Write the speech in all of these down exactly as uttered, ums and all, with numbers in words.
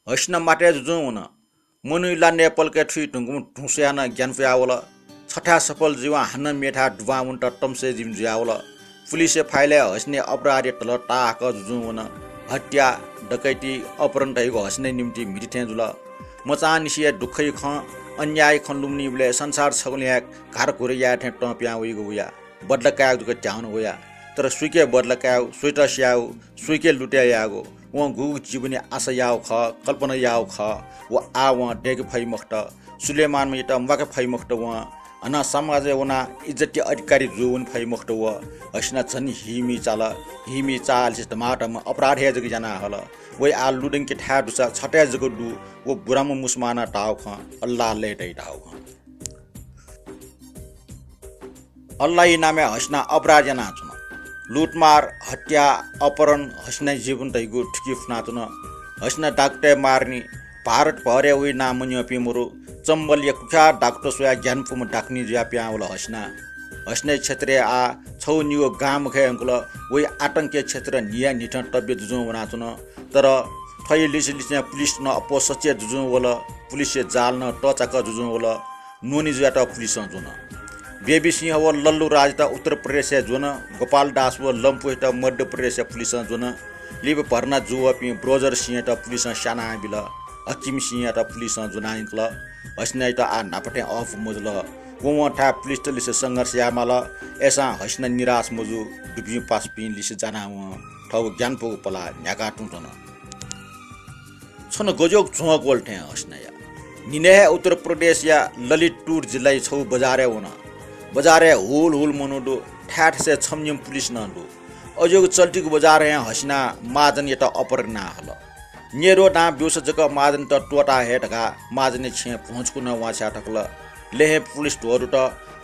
हसिना मातय् जुजुं वन। मनूइ लानय् पलके थुइ धुंकूम्ह धुँसुयानं ग्यानापुयावल। छथाय् सफल जुइवं हानं मेथाय् दुबां वनेत तमसय् जिमि जुयावल। पुलिसया फाइलय् हसिनाया अपराधया धलः ताहाकः जुजुं वन। हत्या, डकैती, अपहरण धइगु हसिनाया निंतिं म्हिति थें जुल। मचांनिसें दुःखया खँ, अन्यायया खँ लुमनीबलय् संसार छगलय् हे घारघुर याये थें तं पिहां वइगु वया। बदला कायेगु जक त्याहुन वया। तर सुइके बदला कायेगु, सुइत स्यायेगु, सुइके लुतय् यायेगु, वं गुगु जीवनया आशा याःगु खः, कल्पना याःगु खः, व आः वं दय्के फइ मखुत। सुलेमानयात म्वाके फइ मखुत वं। हानं समाजय् वनाः इज्जतया अधिकारी जूवने फइ मखुत व। हसिना झन हीमि चाल। हीमि चाःलिसे धमाधम अपराध हे जक याना हल। वइ आः लुधंके थाय् दुसा छथाय् जक दु। व बुराम्ह मुसलमानं धाःगु खँ अल्लाहं लय् तइ धाःगु खँ। अल्लाहया नामय् हसिना अपराध यानाच्वन। लुटमार, हत्या, अपहरण, हसिनाया जीवन धइगु थुकी फुनाच्वन। हसिना डाकुतय् मारनि। भारतभरय् वइ नां मन्यंपिं मरु। चम्बलया कुख्यात डाकुत स्वयाः ग्यानापुम्ह डाकुनी जुयाः पिहां वल हसिना। हसिनाया क्षेत्रय् आः छगू निगू गां मखये धुंकल। वइ आतंकया क्षेत्र न्हियान्हिथं तब्य जुजुं वनाच्वन। तर थ्वया लिसे लिसें पुलिस नं अप्वः सच्चय् जुजुं वल। पुलिसया जाल नं तःचाकः जुजुं वल। न्वने जुयात पुलिसं ज्वन। बेबी सिंह व लल्लु राजयात उत्तर प्रदेशय् ज्वन। गोपाल दास व लम्पुयात मध्य प्रदेशय् पुलिसं ज्वन। लिपा भर्ना जूवःपिं ब्रोजर सिंहयात पुलिसं स्यानाबिल। हकिम सिंहयात पुलिसं ज्वनायंकल। हसिनायात आः न्हापा थें अःपु मजुल। वं वं थाय् पुलिसत लिसे संघर्ष यायेमाल। अय्सां हसिना निराश मजू। दुपिं पासापिं लिसे जानाः वं थःगु ग्यानापुगु पलाः न्ह्याकाः तुं च्वन। छन्हु गज्याःगु झ्वं ग्वल थें हसिनाया। न्हिनय् हे उत्तर प्रदेशया ललितपुर जिल्लाया छगू बजारय् वन। बजारय् हुल हुल मनू दु। थाय् थासय् छम्ह निम्ह पुलिस नं दु। अज्याःगु चल्तिगु बजारय् हसिनां महाजनयात अपहरण याना हल। न्यय्द्वः दां ब्यूसा जक महाजनयात त्वःता हये धकाः महाजनया छेँय् भ्वंछुकुनं वांछ्वया थकल। लँय् हे पुलिस ध्वदुत।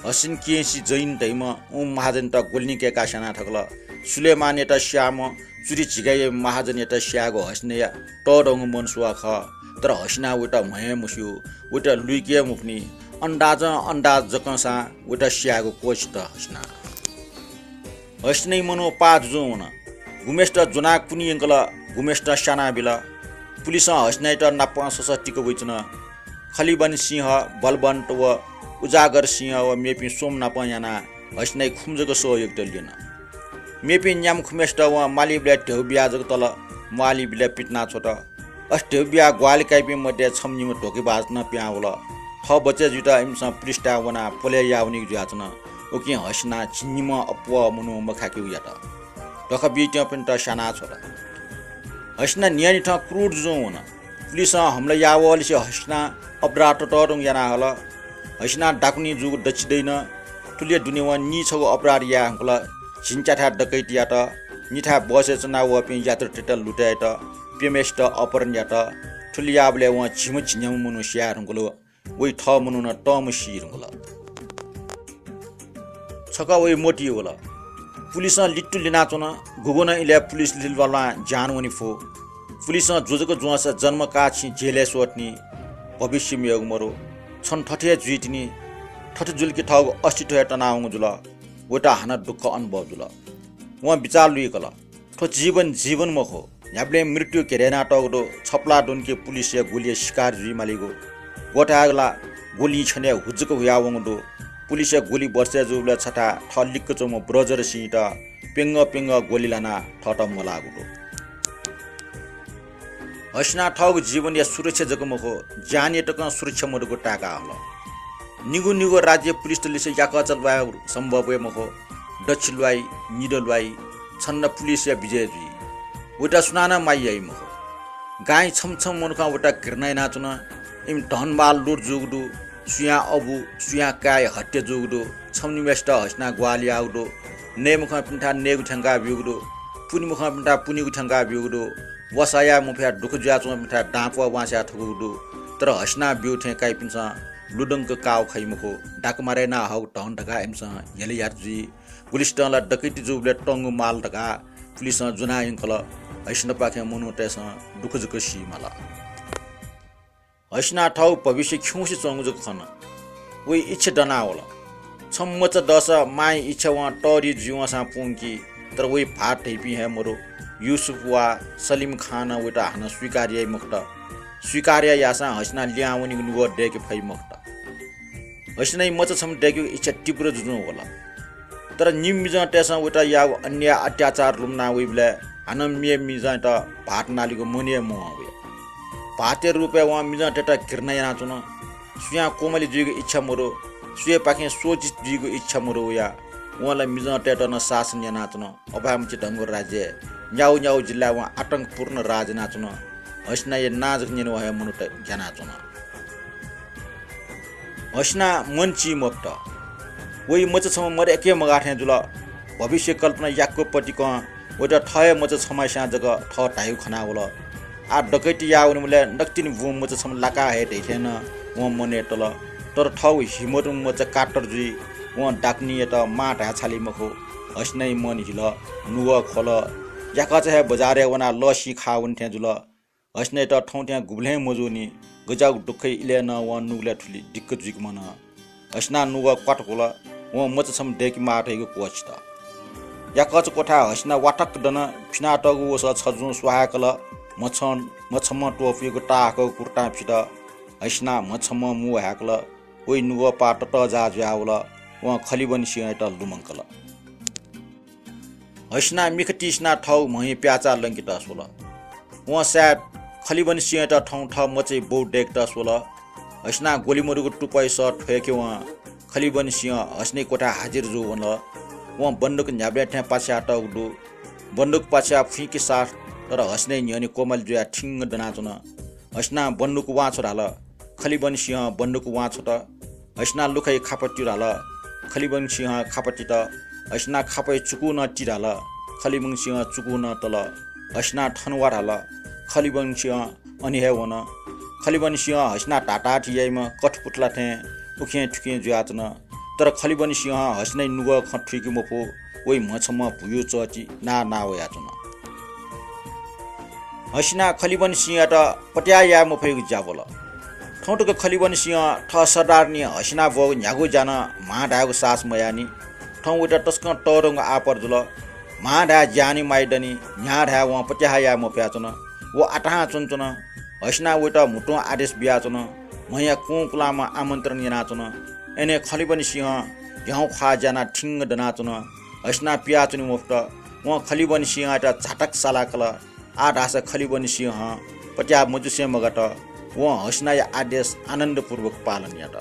हसिन केंसि जैन धइम्ह उं महाजनयात ग्वलिं कय्काः स्याना थकल। सुलेमानयात स्याःम्ह चुरी झिगाया महाजनयात स्यायेगु हसिनाया तःधंगु मनसुवा खः। तर हसिनां वइत म्हये मस्यू, वइत लुइके मफुनि। अन्दाजं अन्दाज जकंसां वइत स्यायेगु क्वःछित हसिनां। हसिनाया मनू पाः जुजुं वन। गुम्हेसित ज्वनाः कुने यंकल, गुम्हेसित स्यानाबिल। पुलिसं हसिनायात नापं ससः तिक वइच्वन। खलिबन सिंह, बलवन्त व उजागर सिंह व मेपिं स्वम्ह नापं यानाः हसिनाया खुम्ह जक सहयोगीत ल्यन। मेपिं न्याम्ह खुम्हेसित वं मालीबलय् ध्यबा बियाः जक तल, म्वाःलिबलय् पितिना छ्वत। अथे ध्यबा बियाः ग्वाहालि काइपिं मध्ये छम्ह निम्ह धोकेबाज नं पिहां वल। थः बचय् जुइत इमिसं पुलिसताय् वनाः पलय् याः वनीगु जुयाच्वन। उकिं हसिनां झिंनिम्ह अप्वः मनू मखाकेगु यात। धोखा बीत्यंपिन्त स्याना छ्वत। हसिना न्हियान्हिथं क्रूर जुजुं वन। पुलिसं हमला याःवःलिसे हसिनां अपराध ततःधंगु याना हल। हसिनां डाकुनी जूगु दच्छि दइन। थुलिया दुने वं निछगू अपराध याये धुंकल। झिंच्याथाय् डकैती यात। निथाय् बसय् च्वनावःपिं यात्रुतय्त लुतय् यात। प्यम्हेसित अपहरण यात। थुलि याःबलय् वं झिम्ह झिंन्याम्ह मनू स्याये धुंकल। वइ थः मनुखं नं तःम्ह सी धुंकल। छकः वइ मतिइ वल। पुलिसं लित्तु लिनाच्वन। गुगुं नं इलय् पुलिस लिलवालां ज्यान वने फु। पुलिसं ज्वजक ज्वंसा जन्म काः छिं जेलय् स्वःतिनि। भविष्य मेगु मरु। छन्हु थथे हे जुइतिनि। थथे जुल कि थःगु अस्तित्व हे तनावंगु जुल। वइत हानं दुःख अनुभव जुल। वं बिचाः लुइकल। थ्व जीवन, जीवन मखु। न्ह्याबलें मृत्यु घेरय् यानातःगु दु। छपलाः दुने कि पुलिसया गुलिया शिकार जुइमालीगु। ग्वथाय् ला गुलिं छन्हु हुज्जक हुयावंगु दु। पुलिसया गुलि बर्सय् जूबलय् छथाय् थः लिक्क च्वंम्ह ब्रोजर सिंहयात प्यंगः प्यंगः ग्वलि लानाः थःत मलाःगु दु। हसिनां थःगु जीवनया सुरक्षा जक मखु, ज्यानया तकं सुरक्षा मदुगु ताय्का हल। निगू निगू राज्य पुलिसत लिसे याकःचा ल्वाये सम्भव हे मखु। दच्छि ल्वाइ, निदँ ल्वाइ, छन्हु पुलिसया विजय जुइ। वइत सुनानं माया याइ मखु। गांइ छम्ह छम्ह मनुखं वइत घृणा यानाच्वन। इमि धनमाल लुट जूगु दु। सुयां अबु, सुयां काय् हत्या जूगु दु। छम्ह निम्हेसित हसिनां ग्वाहालि याःगु दु। नये मखंपिन्थाय् नयेगु थ्यंका ब्यूगु दु। पुने मखंपिन्थाय् पुनेगु थ्यंका ब्यूगु दु। वसः याये मफयाः दुःख जुयाच्वंपिन्थाय् दांपवा वांछ्वया थकूगु दु। तर हसिनां ब्यू थें काइपिन्सं लुधंक काः खइ मखु। दाकमारे याना हःगु धन धकाः इमिसं हेले यात जुइ। गुलिसितं ला डकैती जूबलय् तंगु माल धकाः पुलिसं ज्वना यंकल। हसिनापाखें मनूतय्सं दुःख जक सी माल। हसिनां थःगु भविष्य खिउँसे च्वंगु जक खन। वइ इच्छा दना वल। छम्ह मचा दःसा मांया इच्छा वं तःधि जुइ वंसां पूंकी, तर वइ भाःत धइपिं हे मरु। युसुफ वा सलिम खानं वइत हानं स्वीकार याइ मखुत। स्वीकार याःसां हसिना लिहां वनीगु नुगः दय्के फइ मखुत। हसिनाया मचा छम्ह दय्केगु इच्छा तीव्र जुजुं वल। तर निम्ह मिजंतय्सं वयात याःगु अन्याय अत्याचार लुमना वइबलय् हानं मेम्ह मिजंयात भाःत नालेगु मन हे मवं वया। भाःतया रूपय् वं मिजंतय्त घृणा यानाच्वन। सुयां कोमलि जुइगु इच्छा मदु, सुयापाखें शोषित जुइगु इच्छा मदु वया। वं ला मिजंतय्त नं शासन यानाच्वन। अभाय्मछि धंगु राज्यय् न्यागू न्यागू जिल्लाय् वं आतंकपूर्ण राज यानाच्वन। हसिनाया नां जक न्यनेवं हे मनूत ग्यानाच्वन। हसिना मन ची मफुत। वइ मचा छम्ह मदय्के मगाः थें जुल। भविष्य कल्पना याक्व पतिकं वयात थः हे मचा छम्हस्यां जक थः धाइगु खनावल। आः डकैती याः वनेबलय् नकतिनि बुँ मचा छम्ह लाकाः हये धइथें नं वं मनय् तल। तर थःगु हिम्मत मचा कातर जुइ। वं डाकनीयात मां धाये छाली मखु। हसिनाया मन हिल, नुगः ख्वल। याकःचा हे बजारय् वनाः लःसिं खाः वने थें जुल। हसिनायात थौं थें गुबलें मजूनि। गज्याःगु दुःखया इलय् नं वं नुगलय् थुलि दिक्क जुइके मनं। हसिनां नुगः क्वात क्वल। वं मचा छम्ह दय्के माः धइगु क्वःछित। याकःचा क्वथाय् हसिना वातक्क दन। फिनातःगु वसः छजुं स्वाहाय्कल। म्हछं-, म्हछम्हं त्वपुइगु ताहाकःगु कुर्तां फित। हसिनां म्हछम्हं मू हाय्कल। वइ नुगः पाः ततःजाः जुयावल। वं खलिबन सिंहयात लुमंकल। हसिनां मिखा तिसिनाः थःगु म्हया प्याःचाः लंकेत स्वल। वं सायद खलिबन सिंहयात थौं थः मचाया बौ दय्केत स्वल। हसिनां ग्वलि मदुगु तुपाया सः थ्वय्के वं खलिबन सिंह हसिनाया क्वथाय् हाजिर जू वनल। वं बन्दुक न्ह्याबलें थें पाछ्यातःगु दु। बन्दुक पाछ्याः फुइँके साथ तर हसिनाया न्ह्यःने कोमल जुयाः ठिंग दनाच्वन। हसिनां बन्दुक वांछ्व धाल। खलिबन सिंहं बन्दुक वांछ्वत। हसिनां लुखाइ खापा ति धाल। खलिबन सिंहं खापा तित। हसिनां खापाय् चुकू नं ति धाल। खलिबन सिंहं चुकू नं तल। हसिनां थन वा धाल। खलिबन सिंह अन हे वन। खलिबन सिंह हसिनां धाधाथी याइम्ह कठपुतला थें उखें थुखें जुयाच्वन। तर खलिबन सिंहं हसिनाया नुगः खँ थुइके मफु। वइ म्हछम्हं भुयु चःति नाः नाः वयाच्वन। हसिनां खलिबन सिंहयात पत्याः याये मफइगु ज्या ब्वल। थौं तक खलिबन सिंहं थः सरदारनी हसिनां ब्वःगु न्ह्यागु ज्या नं म्हां धायेगु साहस मयाःनि। थौं वयात तसकं तःधंगु आपत जुल। म्हां धाये ज्यानि माइ दनि, न्ह्याः धाये वं पत्याः याये मफयाच्वन। व आताहां च्वनाच्वन। हसिनां वयात म्हुतुं आदेश बियाच्वन। म्हया कुंकुलांम्ह आमन्त्रण यानाच्वन। अय्‌नं खलिबन सिंहं ह्याउँ ख्वाः ज्यानाः ठिंग दनाच्वन। हसिनां पियाच्वने मफुत। वं खलिबन सिंहयात झातक सालाकल। आः धाःसा खलिबन सिंहं पत्याः मजुसे मगात। वं हसिनाया आदेश आनन्दपूर्वक पालन यात।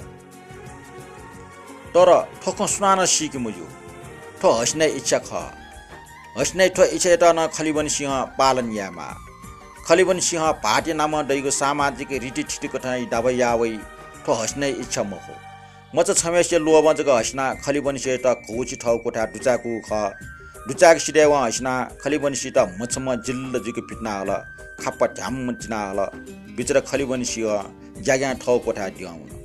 तर थ्व खँ सुनानं सीके मज्यू। थ्व हसिनाया इच्छा खः। हसिनाया थ्व इच्छायात नं खलिबन सिंहं पालन यायेमाः। खलिबन सिंहं भाःतया नामं दइगु सामाजिक रीतिथिति कथंया दाबा याः वइ। थ्व हसिनाया इच्छा मखु। मचा छम्हय्सिया लोभं जक हसिनां खलिबन सिंहयात घौछि थःगु क्वथाय् दुचाय्कूगु खः। दुचाय्के सिधय् वं हसिनां खलिबन सिंहयात म्हछम्हं जिल्ल जुइक पितिना हल। खापा ध्याम्म तिना हल। बिचरा खलिबन सिंह ज्याग्यां थःगु क्वथाय् द्यं वन।